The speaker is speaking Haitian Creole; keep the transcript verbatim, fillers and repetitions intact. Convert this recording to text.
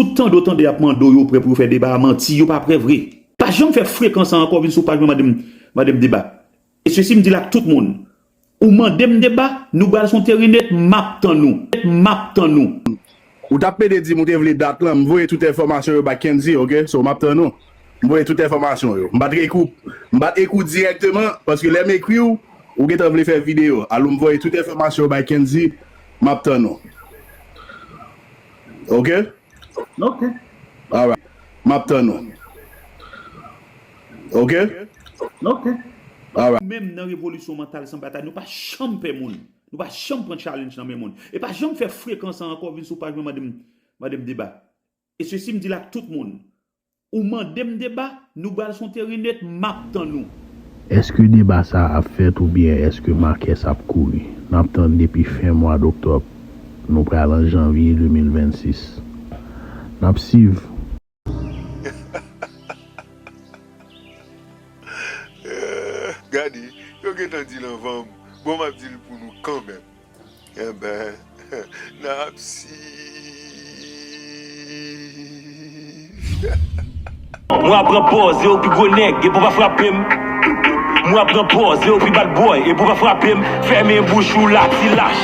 Tout tande w tande y ap mande w, yo prè pou yo fè deba a, manti, yo pa prè vre. Pa janm fè frekans sa ankò, vin sou paj mwen mande m, mande m deba. E sesi m di l ak tout moun. Ou mande m deba, nou pral sou teren nèt, m ap tann ou. M ap tann ou. Ou t ap pede di m ou te vle dat lan, m voye tout enfòmasyon yo bay Kendy, oke? So, m ap tann ou. M voye tout enfòmasyon yo. M pa t ekri w, m pa t ekri w dirèkteman, paske lè m ekri w, ou gentan vle fè videyo. Alò, m voye tout enfòmasyon yo bay Kendy, m ap tann ou. Oke? Oke. Alright. M ap tann ou. Oke? Oke. Alright. Menm nan revolisyon mantal san batay, nou pa janm pè moun. Nou pa janm pran challenge nan men moun. E pa janm fè frekans sa ankò, vin sou paj mwen mande m, mande m deba. E sesi m di l ak tout moun. Ou mande m deba, nou pral sou teren nèt, m ap tann ou. Èske deba sa a ap fèt oubyen èske Marquez ap kouri? N ap tann depi fen mwa d oktòb. Nou pral an janvye de mil vennsis. N ap siv. Gade, yo gentan di l anvan m. Bon, m ap di l pou nou kanmenm. Enben, n ap siv. Mwen ap pran pòz e ou pi gwo nèg, epi w pa frape m. Mwen ap pran pòz e ou pi bad boy, epi w pa frape m. Fèmen bouch ou la, ti lach.